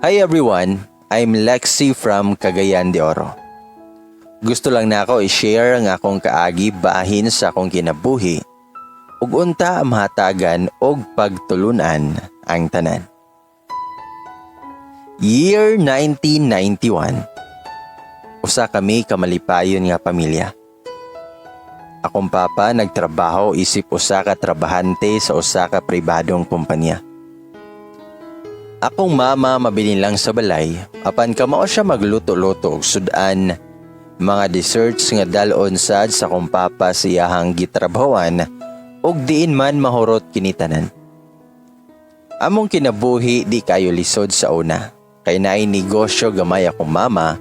Hi everyone, I'm Lexi from Cagayan de Oro. Gusto lang nako i-share ang akong kaagi bahin sa akong kinabuhi ug unta mahatagan og pagtulunan ang tanan. Year 1991. Usa kami kamalipayon nga pamilya. Akong papa nagtrabaho isip usa ka trabahante sa usa ka pribadong kumpanya. Akong mama mabilin lang sa balay apan kamao siya magluto-luto og sudan, mga desserts nga dal-on sad sa akong papa sa iyahang gitrabahoan ug diin man mahurot kini tanan. Among kinabuhi di kayo lisod sa una kay naay negosyo gamay akong mama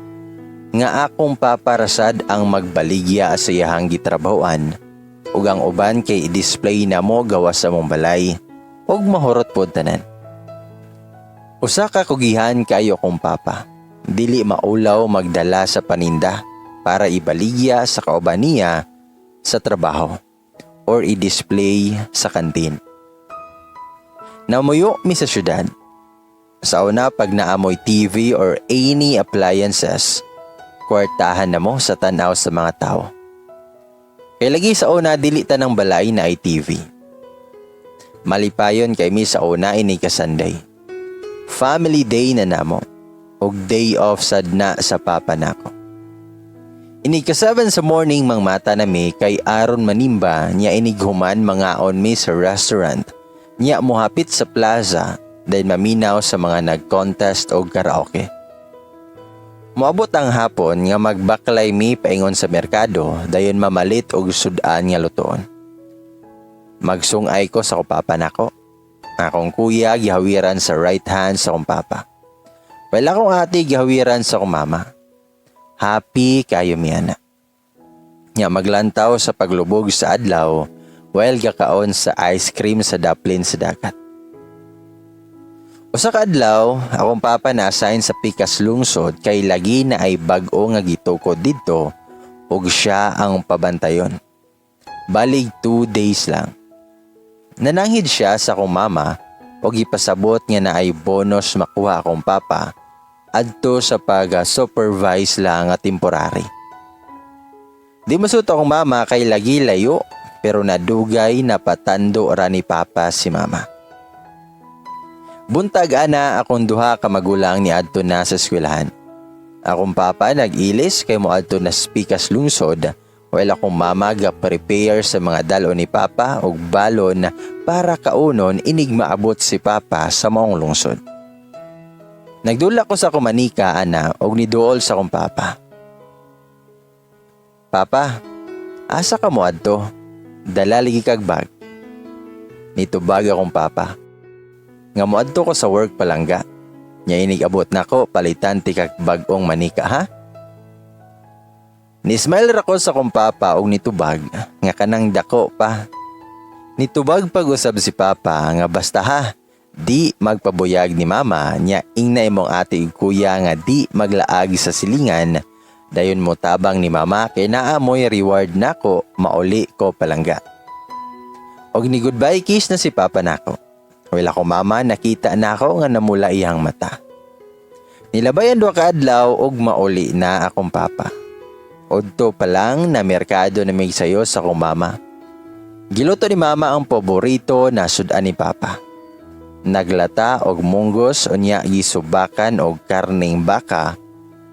nga akong papa rasad ang magbaligya sa iyahang gitrabahoan ug ang uban kay i-display namo gawas sa among balay ug mahurot pod tanan. Usa ka kugihan kayo akong papa. Dili maulaw magdala sa paninda para ibaligya sa kauban niya sa trabaho or i-display sa kantin. Namuyo mi sa syudad. Sa una, pag naamoy TV or any appliances, kwartahan na mo sa tanaw sa mga tao. Kay lagi sa una dili tanang balay naay TV. Malipayon kay mi sa una ini ka Sunday. Family day na namo ug day off sad na sa papa nako. Inig ka 7 sa morning mangmata na mi kay aron manimba, niya inig human mangaon mi sa restaurant. Niya mohapit sa plaza dahil maminaw sa mga nag-contest og karaoke. Moabot ang hapon nga magbaklay mi paingon sa merkado, dayon mamalit og sudan nga lutoon. Magsungay ko sa papa nako. Akong kuya gihawiran sa right hand sa akong papa. While akong ate gihawiran sa akong mama. Happy kayo mi ana. Nya maglantaw sa paglubog sa adlaw while gakaon sa ice cream sa daplin sa dagat. Usa ka adlaw, akong papa na assign sa pikas lungsod kay lagi na ay bag-o nga gitukod didto ug siya ang pabantayon. Balig 2 days lang. Nananghid siya sa akong mama ug ipasabot nga naay bonus makuha akong papa adto sa pag-supervise lang nga temporary. Di masuot akong mama kay lagi layo, pero nadugay napatando ra ni papa si mama. Buntag ana, akong duha ka magulang ni adto na sa eskwelahan. Akong papa nag-ilis kay moadto na sa pikas lungsod, while akong mama ga prepare sa mga dalo ni papa og balon para kaunon inig maabot si papa sa maong lungsod. Nagdula ko sa akong manika ana og niduol sa akong papa. "Papa, asa ka mo adto? Dala lagi kag bag." Nitubag akong papa nga moadto ko sa work, palangga. Nya inig abot nako, palitan ti kag bag-ong manika, ha? Ni-smile ra ko sa akong papa og nitubag nga kanang dako pa. Nitubag pag-usab si papa nga basta ha, di magpabuyag ni mama, nya ingna imong ate ug kuya nga di maglaag sa silingan, dayon mo tabang ni mama kay naa moy reward nako mauli ko, palangga. Og ni goodbye kiss na si papa nako. While ako mama, nakita na ako nga namula iyang mata. Nilabay ang 2 ka adlaw ug mauli na akong papa. Udto pa lang na merkado na may sayo sa akong mama. Giluto ni mama ang paborito na sudan ni papa. Naglata og munggos, unya gisubakan og karning baka,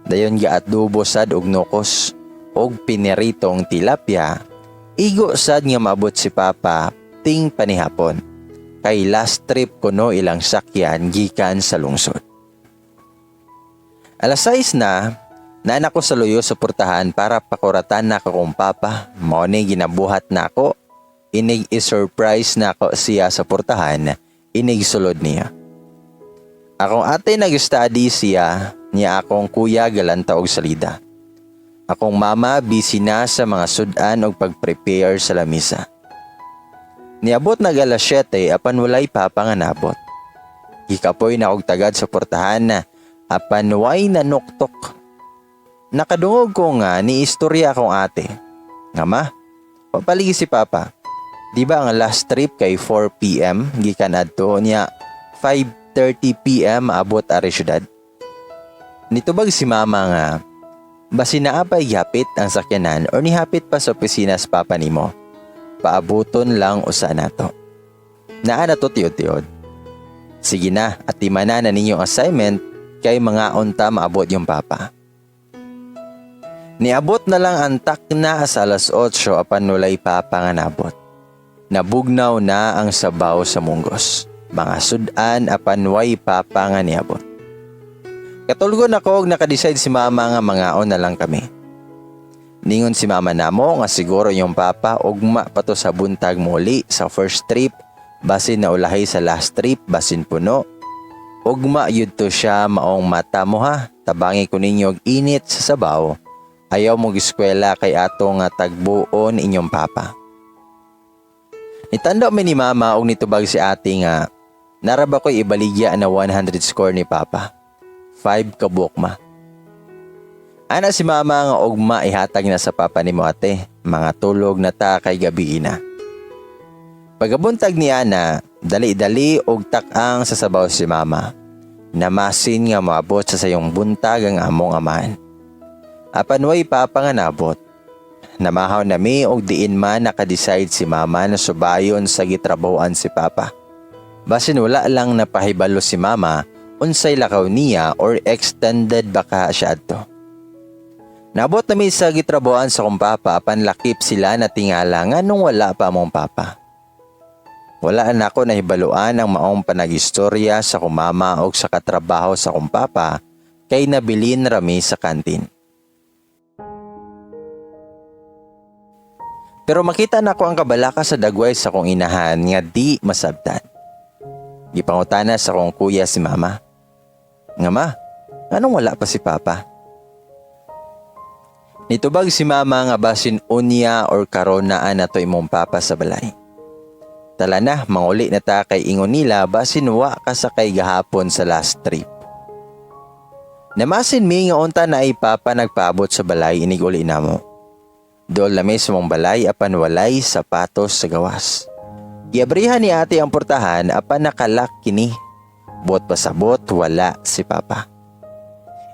dayon giadobo sad og nokos og piniritong tilapia. Igo sad nga maabot si papa ting panihapon. Kay last trip kuno ilang sakyan gikan sa lungsod. Alas 6 na, nana ko sa luyo sa portahan para pakuratan na akong papa. Mao ni ginabuhat nako. Inig i-surprise nako siya sa portahan, inig sulod niya. Akong ate nag-study siya, niya akong kuya galanta og salida. Akong mama busy na sa mga sudan og pag-prepare sa lamisa. Niabot nag alas 7 apan walay papa nga nabot. Gikapoy na og tagad sa portahan na apan way nanuktok. Nakadungog ko nga ni istorya akong ate. Nga, "Ma, papaligi si papa. Di ba ang last trip kay 4 p.m. gikan adto, niya 5:30 p.m. maabot ari syudad?" Nitubag si mama nga basin naa pa'y gihapit ang sakyanan or nihapit pa sa opisina sa papa nimo. Paabuton lang usa nato. Naa na to tiod-tiod. Sige na at timana na ninyo ang assignment kay mga unta maabot yung papa. Niabot na lang ang takna sa alas 8 apan walay papa nga nabot. Nabugnaw na ang sabaw sa munggos. Mga sudan apan way papa nga niabot. Katulgon ako og nakadecide si mama nga mangaon na lang kami. Ningon si mama namo nga siguro yung papa ugma pa to sa buntag muli sa first trip, basin na ulahi sa last trip, basin puno. Ugma yun to siya, maong mata mo ha. Tabangi ko ninyo og init sa sabaw. Ayaw mo eskwela kay ato nga tagbuon inyong papa. Nitando mi ni mama og nitubag si ate nga naraba ko'y ibaligya na 100 score ni papa. 5 ka buok, ma. Ana si mama nga ugma ihatag na sa papa nimo, ate. Mga tulog na ta kay gabi na. Pagabuntag ni ana, dali-dali og takang sa sabaw si mama. Namasin nga moabot sa sayong buntag ang among amahan. Apan way papa nga nabot. Namahaw nami og diin man nakadecide si mama na subayon sa gitrabahoan si papa. Basin wala lang napahibalo si mama unsay lakaw niya or extended baka siya adto. Nabot nami sa gitrabahoan sa kong papa apan lakip sila na tingala nga nung wala pa among papa. Wala na ako nahibaluan ang maong panagistorya sa kong mama og sa katrabaho sa kong papa kay nabilin rami sa kantin. Pero makita nako ang kabalaka sa dagway sa kong inahan nga di masabtan. Gipangutana sa kong kuya si mama. Nga ma, anong wala pa si papa? Nitubag si mama nga basin unya or karon naa na to imong papa sa balay. Tala na, manguli na ta kay ingon nila basin wa ka sakay gahapon sa last trip. Namasin mi nga unta na ay papa nagpaabot sa balay inig uli namo. Dool na mi sa mong balay apan walay sapatos sa gawas. Giabrihan ni ate ang portahan apan nakalak kini. Buot pasabot wala si papa.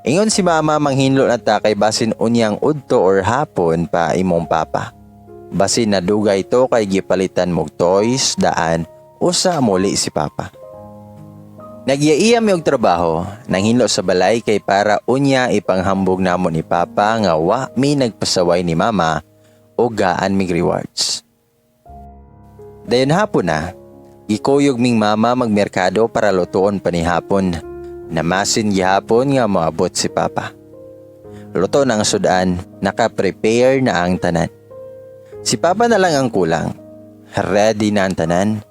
Ingon si mama manghinlo na ta kay basin unyang udto or hapon pa imong papa. Basin nadugay to kay gipalitan mog toys daan usa muli si papa. Nagyaiya mi og trabaho, nanghinlo sa balay kay para unya ipanghambog namo ni papa nga wa mi nagpasaway ni mama o gaan mig rewards. Dayon hapon na, gikuyog ming mama magmerkado para lutuon pa ni hapon. Namasin gihapon nga moabot si papa. Luto na ang sudan, naka-prepare na ang tanan. Si papa na lang ang kulang. Ready na ang tanan.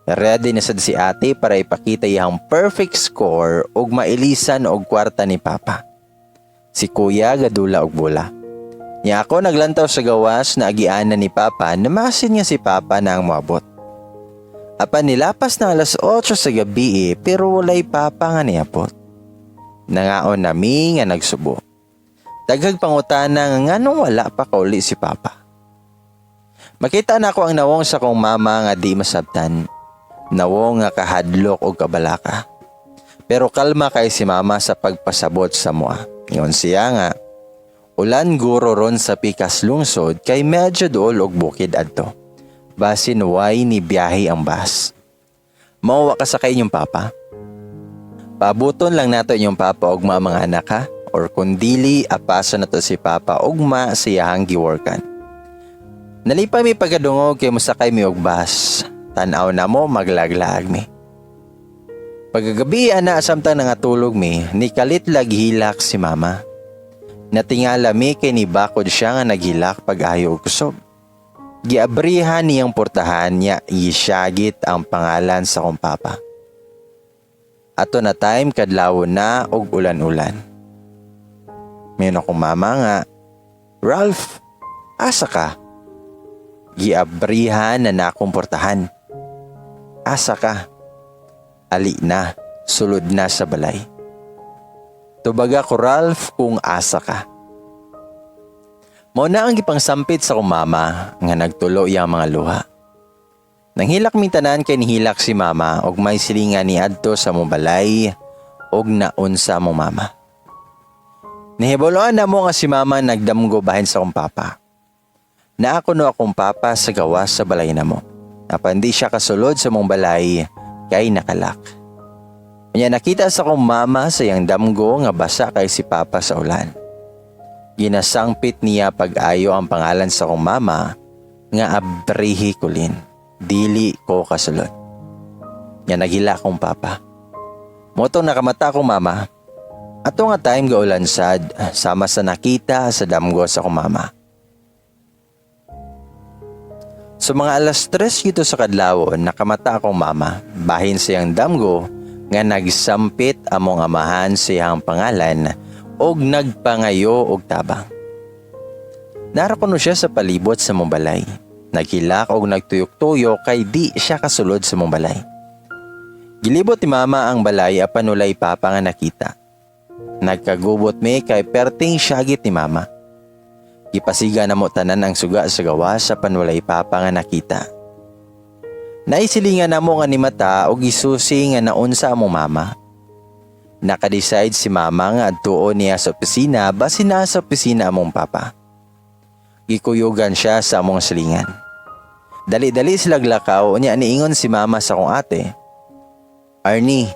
Ready na sad si ate para ipakita iyang perfect score ug mailisan og kwarta ni papa. Si kuya gadula og bola. Nya ako naglantaw sa gawas na agianan ni papa, namasin nga si papa na ang moabot. Apan nilapas na alas 8 sa gabi eh, pero walay papa nga niabot. Nangaon nami nga nagsubo. Daghag pangutana nga nganong wala pa kauli si papa. Makita na ako ang nawong sa kong mama nga di masabtan. Nawong nga kahadlok og kabalaka. Pero kalma kay si mama sa pagpasabot sa mua. Ingon siya nga, ulan guro ron sa pikas lungsod kay medyo duol og bukid adto. Basin way ni biyahe ang bus. Mao wa ka sakay inyong papa. Paabuton lang nato inyong papa ugma, mga anak, ha, or kung dili apaso na to si papa ugma sa iyahang giworkan. Nalipay mi pagkadungog kay mosakay mi og bus. Tan-aw na mo maglaglaag mi. Pagkagabi ana samtang nangatulog mi, nikalit hilak si mama. Natingala mi kay nibakod siya nga naghilak pag-ayo og kusog. Giabrihan niyang portahan niya gisyagit ang pangalan sa kong papa. Ato na time kadlawon na og ulan-ulan. Mayon akong mama nga, "Ralph, asa ka? Giabrihan na nakong portahan. Asa ka? Ali na, sulod na sa balay. Tubaga ko, Ralph, kung asa ka." Mao na ang gipangsampit sa kong mama nga nagtulo iyang mga luha. Nanghilak mi tanan kay nihilak si mama og may silingan ni adto sa mong balay og naunsa mo mama. Nahibaloan namo nga si mama nagdamgo bahin sa akong papa. Naa kuno akong papa sa gawas sa balay namo. Apan di siya kasulod sa among balay kay naka-lock. Unya nakita sa akong mama sa iyang damgo nga basa kay si papa sa ulan. Ginasangpit niya pag-ayo ang pangalan sa akong mama nga abrihi kulin. Dili ko kasulod. Nya naghilak akong papa. Mao tong nakamata akong mama. Ato nga time gaulan sad sama sa nakita sa damgo sa akong mama. So mga 3:00 dito sa kadlawon, nakamata akong mama bahin sa iyang damgo nga nagsampit among amahan sa iyang pangalan og nagpangayo og tabang. Nara kuno siya sa palibot sa among balay. Naghilak og nagtuyok-tuyok kay di siya kasulod sa among balay. Gilibot ni mama ang balay apan walay papa nga nakita. Nagkagubot mi kay perting syagit ni mama. Gipasiga namo tanan ang suga sa gawas apan walay papa nga nakita. Naisilingan namo nga nimata og gisusi nga naunsa among mama. Naka-decide si mama nga adtuon niya sa opisina basin naa sa opisina among papa. Gikuyugan siya sa among silingan. Dali-dali sila lakaw, unya niingon si mama sa akong ate. "Arnie,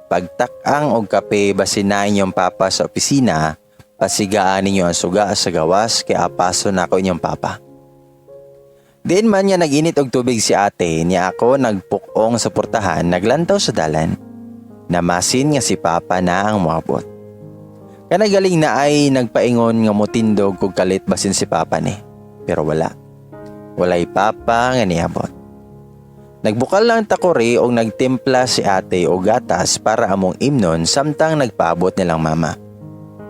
pagtak-ang og kape basin naa inyong papa sa opisina, pasigaan ninyo ang suga sa gawas kay apaso nako inyong papa." Diin man niya nag-init og tubig si ate, niya ako nagpukong sa portahan, naglantaw sa dalan. Namasin nga si papa na ang moabot. Kanagaling na ay nagpaingon nga mutindog kog kalit basin si papa ni. Pero wala. Walay papa nga niabot. Nagbukal lang takore og nagtimpla si ate og gatas para among imnon samtang nagpaabot nilang mama.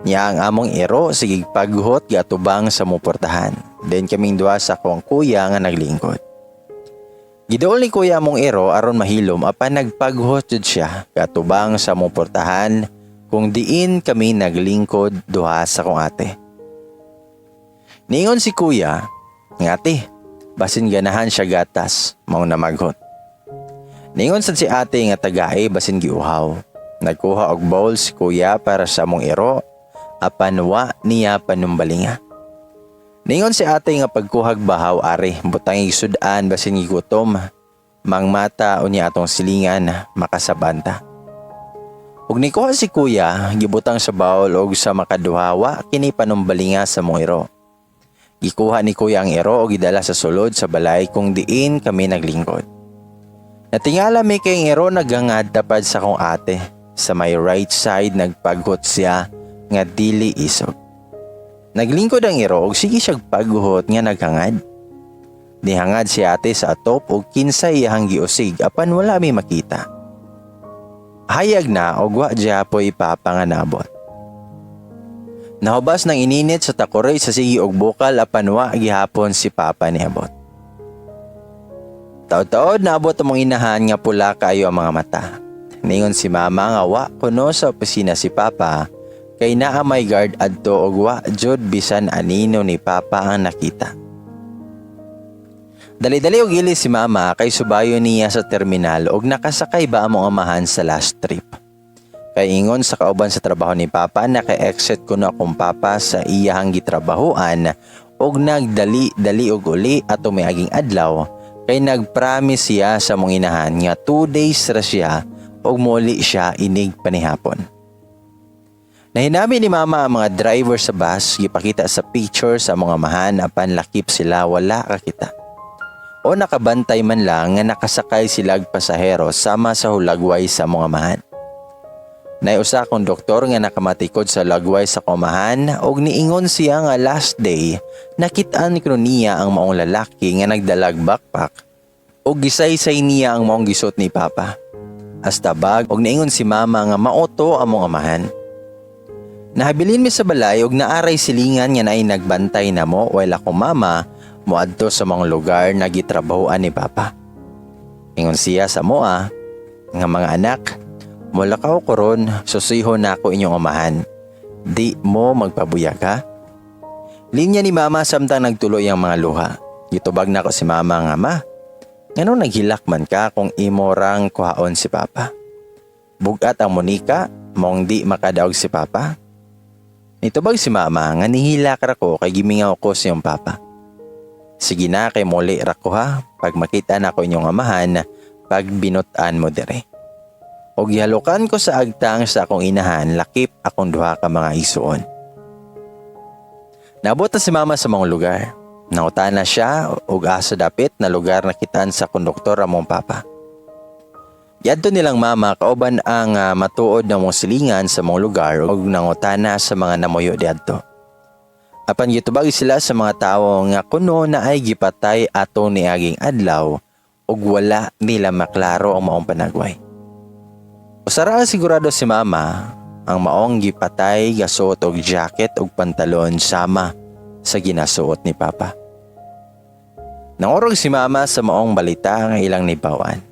Niya ang among iro sige paghot gatubang sa muportahan. Then kaming duha sa akong kuya nga naglingkod. Giduol ni kuya among iro aron mahilom apan nagpaghot jud siya katubang sa muportahan kung diin kami naglingkod duha sa akong ate. Niingon si kuya, nga ate, basin ganahan siya gatas, mao na maghot. Niingon sad si ate nga tagae basin giuhaw. Nagkuha og bowl si kuya para sa among iro, apan wa niya panumbalinga. Ningon si ate nga pagkuhag bahaw ari, butang isudan basin gigutom, mangmata unya atong silingan makasabanta. Ug nikuha si kuya, gibutang sa bowl og sa makaduha wa kini panumbalinga sa among iro. Gikuha ni kuya ang iro og gidala sa sulod sa balay kung diin kami naglingkod. Natingala mi kay ang iro naghangad tapad sa akong ate. Sa may right side nagpaghot siya nga dili isog. Naglingkod ang iro og sige siyang paghuhot nga naghangad. Nihangad si ate sa atop og kinsay iyahang giusig apan wala mi makita. Hayag na og wa gyapoy papa nga naabot. Nahubas ng ininit sa takore sa sige og bukal apan wa gihapon si papa niabot. Taod-taod naabot among inahan nga pula kaayo ang mga mata. Ningon si mama nga wa kuno sa opisina si papa kay naa may guard adto og wa jud bisan anino ni papa ang nakita. Dali-dali og ili si mama kay subayo niya sa terminal og nakasakay ba among amahan sa last trip. Kay ingon sa kauban sa trabaho ni papa, naka-exit kuno akong papa sa iyahang gitrabahoan og nagdali-dali og uli ato miaging adlaw kay nagpromise siya sa among inahan nga 2 days ra siya og muli siya inig panihapon. Nahinami ni mama ang mga driver sa bus, gipakita sa picture sa mga amahan apan lakip sila, wala kakita. O nakabantay man lang nga nakasakay sila og pasahero sama sa hulagway sa mga amahan. Nay usa kong doktor nga nakamatikod sa lagway sa kumahan og niingon siya nga last day nakitaan kuno niya ang maong lalaki nga nagdalag backpack og gisaysay niya ang maong gisuot ni papa. Hasta bag og niingon si mama nga mao to among amahan. Nahabilin mi sa balay og naaray silingan nga naay nagbantay namo while ako mama moadto sa mga lugar na gitrabahoan ni papa. Ingon siya sa moa nga, "Mga anak, mulakaw ko ron, susihon nako inyong amahan. Di mo magpabuyag ha." Linya ni mama samtang nagtuloy ang mga luha. Gitubag nako si mama nga, "Ma, ngano naghilak man ka kung imo rang kuhaon si papa? Bugat ang Monica, mong di makadaog si papa." Nitubag si mama nga nihilak ra ko kay gimingaw ko sa iyong papa. Sige na kay muli ra ko ha, pag makita na ko inyong amahan, pag binutan mo dire. Og gihalukan ko sa agtang sa akong inahan lakip akong duha ka mga igsuon. Naabot na si mama sa maong lugar. Nangutana siya og asa dapit na lugar nakitaan sa konduktor among papa. Giadto nilang mama kauban ang matuod na mong silingan sa maong lugar ug nangutana sa mga namuyo diadto. Apan gitubag sila sa mga tawo nga kuno na ay gipatay ato niaging adlaw ug wala nila maklaro ang maong panagway. Usara sigurado si mama ang maong gipatay gasuot og jacket ug pantalon sama sa ginasuot ni papa. Nangurog si mama sa maong balita nga ilang nibawan.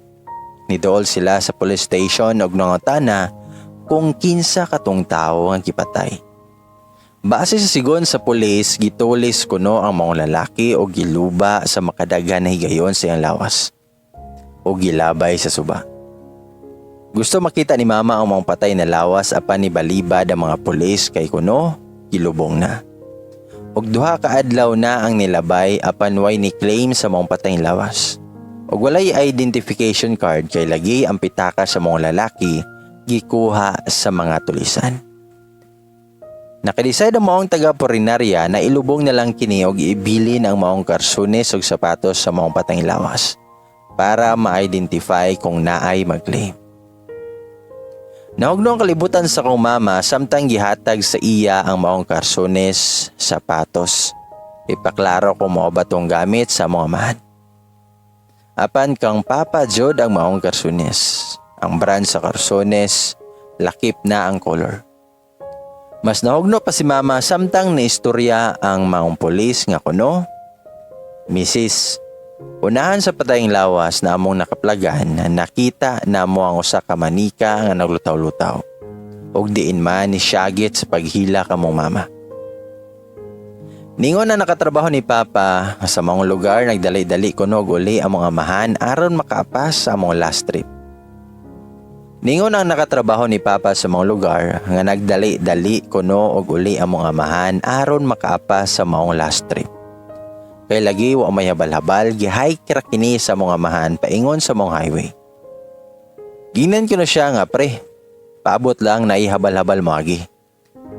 Nidool sila sa police station og nangutana kung kinsa katong tawo ang gipatay. Base sa sigon sa pulis, gitulis kuno ang mga lalaki o giluba sa makadaghan na higayon sa iyang lawas o gilabay sa suba. Gusto makita ni mama ang mga patay na lawas apan nibalibad ang mga pulis kay kuno gilubong na. Og duha ka adlaw na ang nilabay apan way ni claim sa maong patay lawas. Og walay identification card kay lagi ang pitaka sa mga lalaki gikuha sa mga tulisan. Nakadecide ang maong taga punerarya na ilubong na lang kini og ibilin ang maong karsunes og sapatos sa maong patayng lawas para ma-identify kung naay mag-claim. Nahugno ang kalibutan sa kong mama samtang gihatag sa iya ang maong karsunes, sapatos. Ipaklaro kung mao ba tong gamit sa mga amahan. Apan kang papa jud ang maong karsunes. Ang brand sa karsunes, lakip na ang color. Mas nahugno pa si mama samtang niistorya ang maong pulis nga kuno, "Mrs. Unahan sa patayng lawas na among nakaplagan, nakita namo ang usa ka manika nga naglutaw-lutaw. Ug diin man ni syagit sa paghila kamong mama." Ningon na nakatrabaho ni Papa sa maong lugar, nagdali-dali kuno og uli ang mga amahan aron makaapas sa among last trip. Ningon ang nakatrabaho ni Papa sa maong lugar nga nagdali-dali kuno og uli ang mga amahan aron makaapas sa maong last trip. Kay lagi wa may habal-habal, gihike ra kini sa mga amahan paingon sa maong highway. Ginan ko na siya nga, "Pre, paabot lang na ihabal-habal mo agi.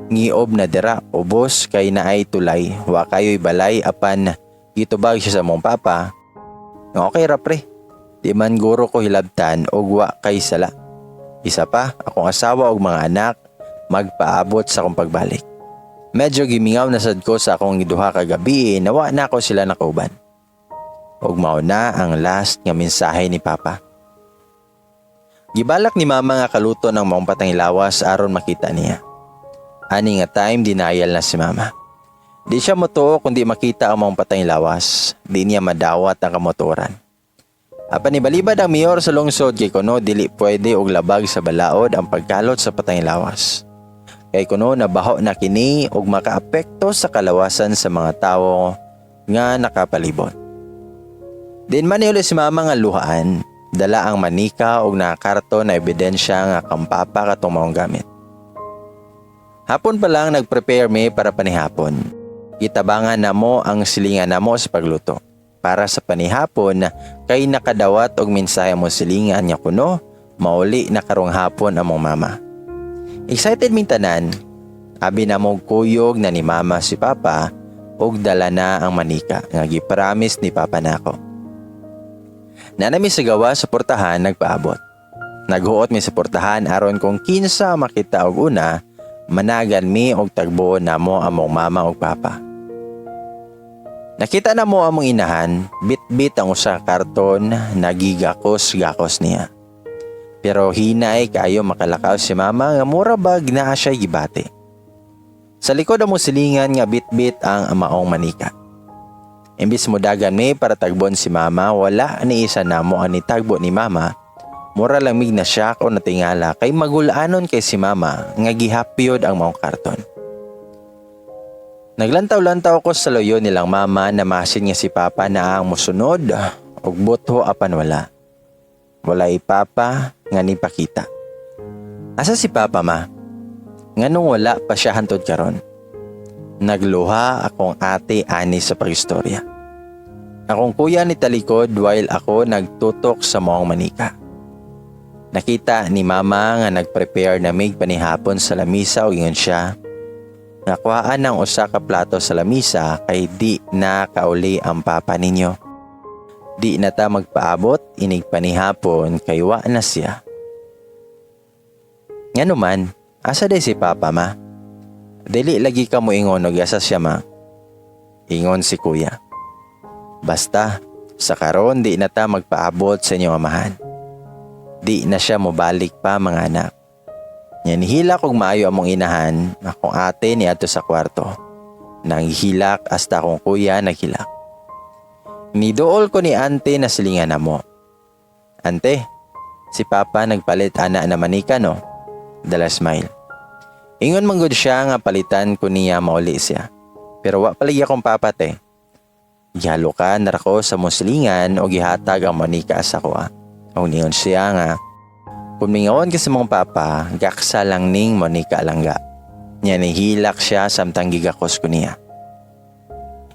Ngiob na dira, ubos kay naay tulay, wa kayo'y balay," apan gitubag siya sa mong papa nga, "Okay ra pre, di man guro ko hilabtan og wa kay sala. Isa pa, akong asawa og mga anak magpaabot sa akong pagbalik. Medyo gimingaw na sad ko sa akong duha kagabi na wa na ako sila nakauban." Ug mao na ang last nga mensahe ni Papa. Gibalak ni Mama nga kaluto ng maong patayng lawas aron makita niya. Ani nga time, denial na si Mama. Di siya motuo kung di makita ang maong patayng lawas. Di niya madawat ang kamotoran. Apan nibalibad ang mayor sa lungsod kay kuno dili pwede og labag sa balaod ang pagkalot sa patayng lawas. Kay kuno nabaho na kini og makaapekto sa kalawasan sa mga tawo nga nakapalibot. Din man niuli si Mama nga luhaan, dala ang manika og nakakarto na ebidensya nga kang papa katong maong gamit. Hapon pa lang nagprepare mi para panihapon. Gitabangan namo ang silingan namo sa pagluto. Para sa panihapon kay nakadawat og mensahe mo silingan nga kuno mauli na karong hapon among mama. Excited ming tanan. Abi namo kuyog na ni mama si papa ug dala na ang manika nga gipromise ni papa nako. Naa na mi sa gawas sa portahan nagpaabot. Naghuot mi sa portahan aron kung kinsa makita og una, managan mi og tagbuon namo among mama ug papa. Nakita namo among inahan, bit-bit ang usa ka karton na gigakos-gakos niya. Pero hinay kaayo makalakaw si mama nga mura bag naa siya gibati. Sa likod among silingan nga bit-bit ang maong manika. Imbis mo dagan mi para tagbon si mama, wala ni isa namo ang nitagbo ni mama. Mura lang mig na shock o natingala kay magulanon kay si mama nga gihapyod ang maong karton. Naglantaw-lantaw ko sa luyo nilang mama na masin nga si papa na ang musunod og butho apan wala. Walay papa nga nipakita. "Asa si papa, ma? Nganong wala pa siya hantod karon?" Nagluha akong ate ani sa pagistorya. Akong kuya ni talikod while ako nagtutok sa maong manika. Nakita ni mama nga nagprepare na mig panihapon sa lamisa ug ingon siya nga kuhaan ng usa ka plato sa lamisa kay di na kauli ang papa ninyo. Di na ta magpaabot inig panihapon kay wa na siya. Ngano man, asa day si papa, ma? Dili lagi ka mo ingon og asa siya, ma. Ingon si kuya. Basta, sa karon di na ta magpaabot sa inyong amahan. Di na siya mobalik pa, mga anak. Nya nihilak og maayo among inahan, akong ate niadto sa kwarto. Nanghilak hasta akong kuya naghilak. Niduol ko ni ante na silingan namo. Ante, si papa nagpalit ana na manika, no? Dala smile. Ingon man gud siya nga palitan ko niya mauli siya. Pero wa palagi akong papa, te. Gihalukan na ra ko sa muslingan o gihatag ang manika sa kuha. Og ningon siya nga kung mingawon ka sa mga papa, gaksa lang ning manika langga. Nya nihilak siya samtang gigakos ko niya.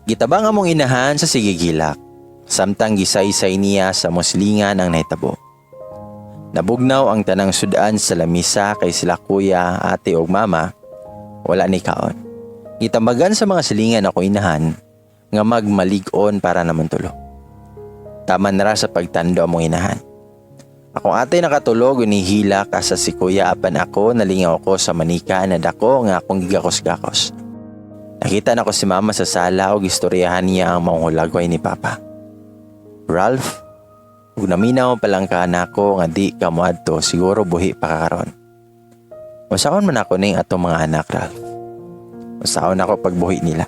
Gitabang among inahan sa sigigilak, samtang gisaysay niya sa muslingan ang nahitabo. Nabugnaw ang tanang sudan sa lamisa kay sila kuya, ate ug mama, wala ni kaon. Gitambagan sa mga silingan ako inahan nga magmalig-on para naman tulo. Tama na ra sa pagtando among inahan. Akong ate nakatulog, nihilak asa si kuya, apan ako nalingaw ko sa manika na dako nga akong gigakos-gakos. Nakita na ko si mama sa sala ug istoryahan niya ang maong hulagway ni papa. Ralph, ug naminaw pa lang ka nako nga di ka moadto, siguro buhi pa ka karon. Usaon man ako ning atong mga anak, Ralph? Usaon ako pagbuhi nila?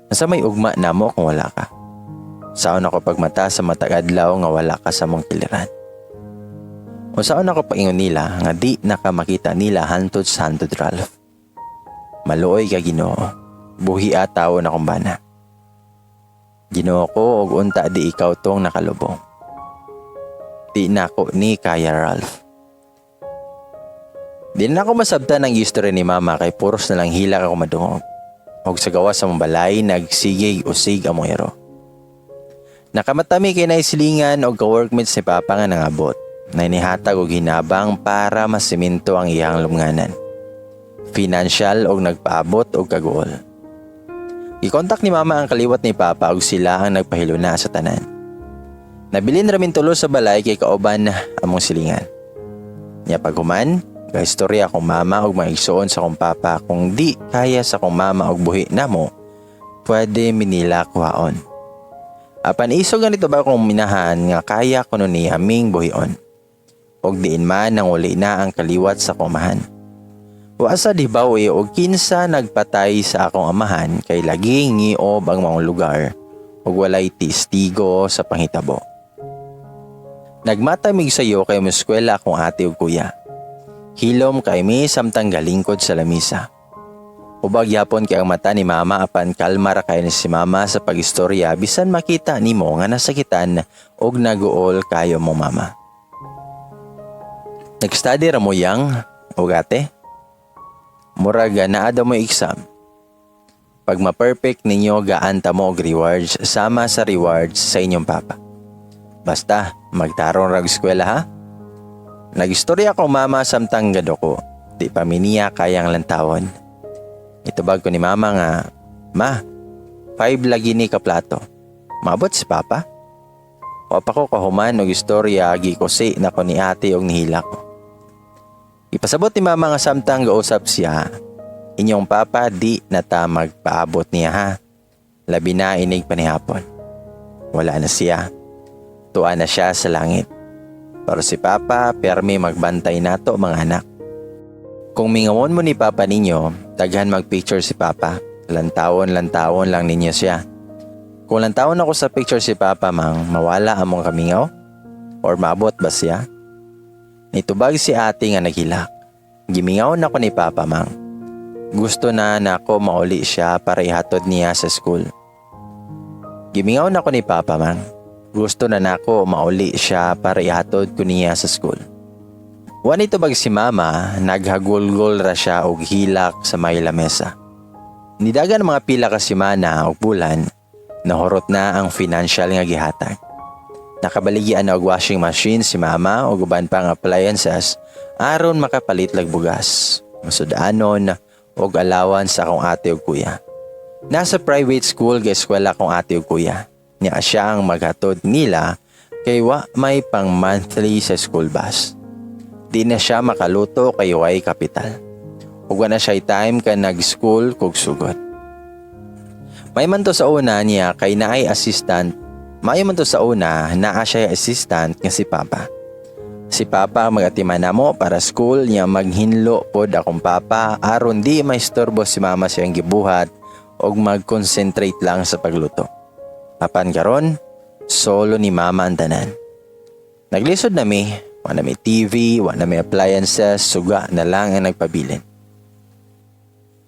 Asa may ugma namo kung wala ka? Saon ako pagmata sa matag adlaw nga wala ka sa mong kiliran? Unsaon ako paingon nila nga di na ka makita nila hantod sa hantod, Ralph? Maluoy ka, Ginoo. Buhi tawo na kong bana. Ginoo ko, og unta di ikaw tong nakalubong. Di na ako ni kaya, Ralph. Di na ako masabtan ang history ni mama kay puros na lang hilak ako madungog. Og sa gawas sa mong balay nagsigig usig ang mong ero. Nakamatami kay naisilingan og ka-workmates ni Papa nga nangabot na inihatag og hinabang para masiminto ang iyang lumnganan. Financial og nagpaabot og kaguol. Gikontak ni Mama ang kaliwat ni Papa ug sila ang nagpahiluna sa tanan. Nabilin ramin tulo sa balay kay kauban among silingan. Nya paghuman, gaistorya akong mama ug mga igsuon sa akong papa kung di kaya sa akong mama og buhi namo, pwede minila kuhaon. Apan isog ganito ba kung minahan nga kaya kuno niya ming buhion. Og diin man nang uli na ang kaliwat sa akong amahan. Wa sa dibaw og kinsa nagpatay sa akong amahan kay laging ngiob ang maong lugar ug walay testigo sa panghitabo. Nagmata mig sayo kay moeskwela akong ate ug kuya. Hilom kay mi samtang galingkod sa lamisa. Ubag yapon kay ang mata ni mama apan kalma ra kay ni si mama sa pagistorya bisan makita nimo nga nasakitan og naguol kayo mo mama. Nag-study ra mo yang og ate? Murag naa daw mo exam. Pag ma-perfect ninyo, gaan ta mo og rewards sama sa rewards sa inyong papa. Basta magtarong rag eskwela, ha? Nagistorya ko mama samtang gado ko. Di pa mi niya kayang lantawon. Itubag ko ni mama nga, "Ma, 5 lagi ni ka plato. Maabot si papa?" Wa pa ko kahuman og istorya, gikusi na ko ni ate og nihila ko. Ipasabot ni mama nga samtang gausap siya, "Inyong papa di na ta magpaabot niya, ha. Labi na inig panihapon. Wala na siya. Tuwa na siya sa langit. Pero si papa, permi magbantay nato, mga anak. Kung mingawon mo ni papa ninyo, daghan magpicture si papa. Lantawon, lantawon lang ninyo siya." Kung lantawon ako sa picture si papa, mang, mawala among kamingaw? Or maabot ba siya? Nitubag si ate nga naghilak. "Gimingaw na ko ni papa, mang. Gusto na nako mauli siya para ihatod niya sa school. Gimingaw na ko ni papa, mang. Gusto na nako mauli siya para ihatod ko niya sa school." Wa nitubag si mama, naghagulgol ra siya og hilak sa may lamesa. Nidagan ang mga pila ka semana ug bulan, nahurot na ang financial nga gihatag. Nakabaligya na og washing machine si mama ug uban pang appliances aron makapalit lag bugas, masudanon ug allowance sa akong ate ug kuya. Nasa private school ga eskwela akong ate ug kuya. Nya siya ang maghatod nila kay wa may pang monthly sa school bus. Di na siya makaluto kay way kapital. Ug wa na siya time ka nag-school kog sugod. May man to sa una niya kay naay assistant. Maayo man to sa una, naa siya assistant nga si Papa. Si Papa ang magatiman namo para school niya, maghinlo pod akong papa aron di maistorbo si Mama siyang gibuhat og mag-concentrate lang sa pagluto. Apan karon, solo ni Mama ang tanan. Naglisod na mi, wa na mi TV, wa na mi appliances, suga na lang ang nagpabilin.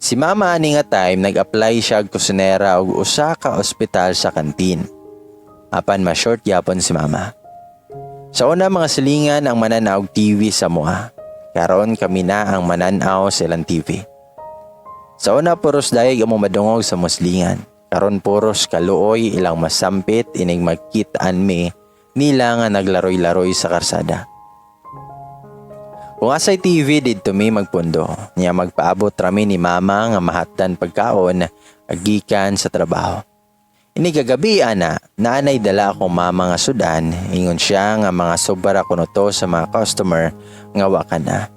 Si Mama ani nga time, nag-apply siya og kusinera og usa ka ospital sa kantin. Apan ma-short gyapon si Mama. Sa una, mga silingan ang mananaw og TV sa amoa. Karon, kami na ang mananaw sa ilang TV. Sa una, puros dayeg among madungog sa muslingan. Karon, puros kaluoy ilang masampit inig magkitaan mi nila nga naglaroy-laroy sa karsada. Kung asay TV, didto mi magpundo. Nya magpaabot rami ni Mama nga mahatdan pagkaon agikan sa trabaho. Ini kagabi ana, naanay dala akong mama nga sudan, ingon siya nga mga sobra kuno to sa mga customer nga wa ka na.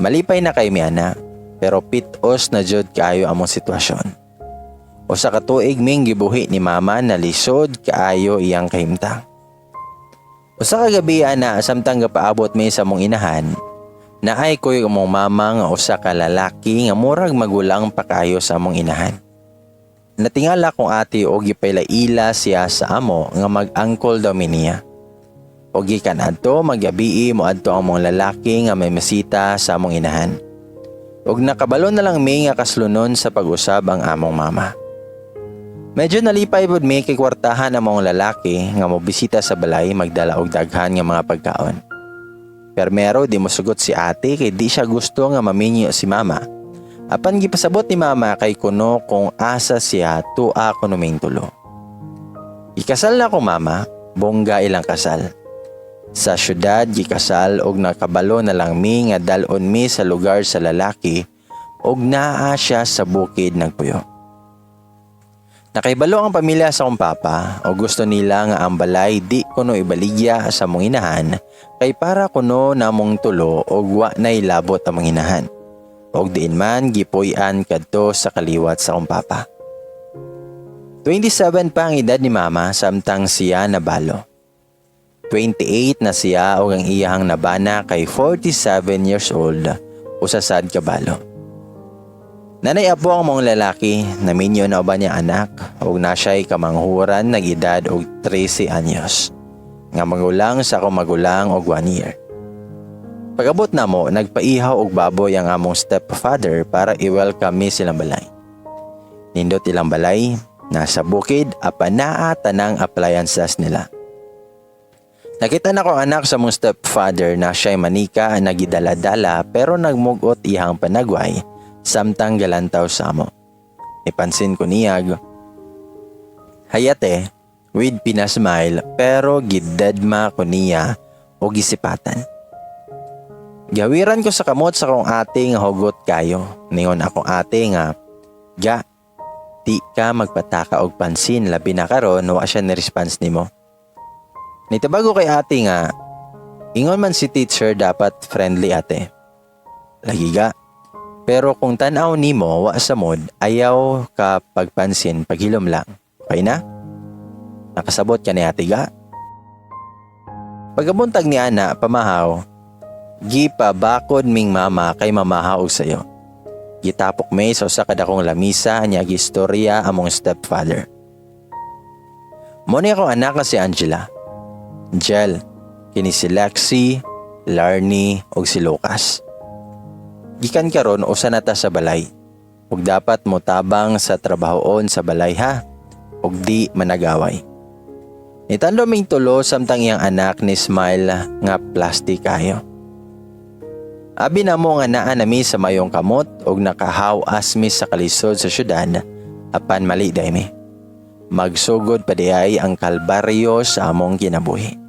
Malipay na kay mi ana, pero pitos na jud kaayo among sitwasyon. Usa ka tuig ming gibuhi ni Mama na lisod kaayo iyang kahimtang. Usa ka gabi ana, samtang gapaabot mi sa among inahan, naay kuyog among mama nga usa ka lalaki nga murag magulang pa kaayo sa among inahan. Natingala kong ate og gipaila-ila siya sa amo nga mag-uncle daw mi niya. Og gikan adto, magabii mo adto ang among lalaki nga may masita sa among inahan. Og nakabalo na lang mi nga kaslunon sa pag-usab ang among mama. Medyo nalipay pud mi kay kwartahan ang among lalaki nga mobisita sa balay, magdala og daghan nga mga pagkaon. Permero, di mo sugot si ate kay di siya gusto nga maminyo si Mama. Apan gipasabot ni Mama kay kuno kung asa siya, tua kuno ming tulo. Ikasal na ko mama, bongga ilang kasal. Sa syudad gikasal og nakabalo na lang mi nga dalon mi sa lugar sa lalaki og naa siya sa bukid nagpuyo. Nakaibalo ang pamilya sa akong papa o gusto nila nga ang balay di kuno ibaligya sa among inahan kay para kuno namong tulo og wa nay labot ang among inahan. Og diin man gipuy-an kadto sa kaliwat sa akong papa. 27 pa ang edad ni Mama samtang siya nabalo. 28 na siya og ang iyahang nabana kay 47 years old, usa sad ka balo. Nanay apo ang mga lalaki, naminyo na uban niya anak ug na siya'y kamanghuran nag-edad og 13 anyos, nga magulang sa akong magulang og 1 year. Pag-abot namo, nagpaihaw og baboy ang among stepfather para i-welcome mi silang balay. Nindot ilang balay, nasa bukid apan naa tanang appliances nila. Nakita na ko anak sa mong stepfather na siya'y manika nagidala-dala pero nagmugot iyang panagway samtang galantaw sa amo. Ipansin ko niyag, "Hayate," with pinasmile, pero gidedma ko niya o gisipatan. Gawiran ko sa kamot sa akong ate nga hugot kayo. Ningon akong ate nga, "Ga, di ka magpataka og pansin labi na karon wa siya ni response nimo." Nitabago kay ate nga, "Ingon man si teacher, dapat friendly, ate." "Lagi ga. Pero kung tanaw nimo wa sa mood, ayaw ka pagpansin, paghilom lang. Okay na?" Nakasabot ka ni ate ga? Pagkabuntag ni ana, pamahaw, gipabakod ming mama kay mamahaw og sayo. Gitapok may sa usa ka dakong lamisa niya, gistorya among stepfather. Mo ni ako anak nga si Angela. Jel, kini si Lexi, Larnie ug si Lucas. Gikan karon, usa na ta sa balay. Ug dapat mo tabang sa trabahoon sa balay ha. Ug di managaway. Nitando ming tulo samtang iyang anak ni smile nga plastic kayo. Abi na mo nga naa nami sa mayong kamot og nakahawas mi sa kalisod sa syudad, apan mali diay mi. Magsugod pa diay ang kalbaryo sa among kinabuhi.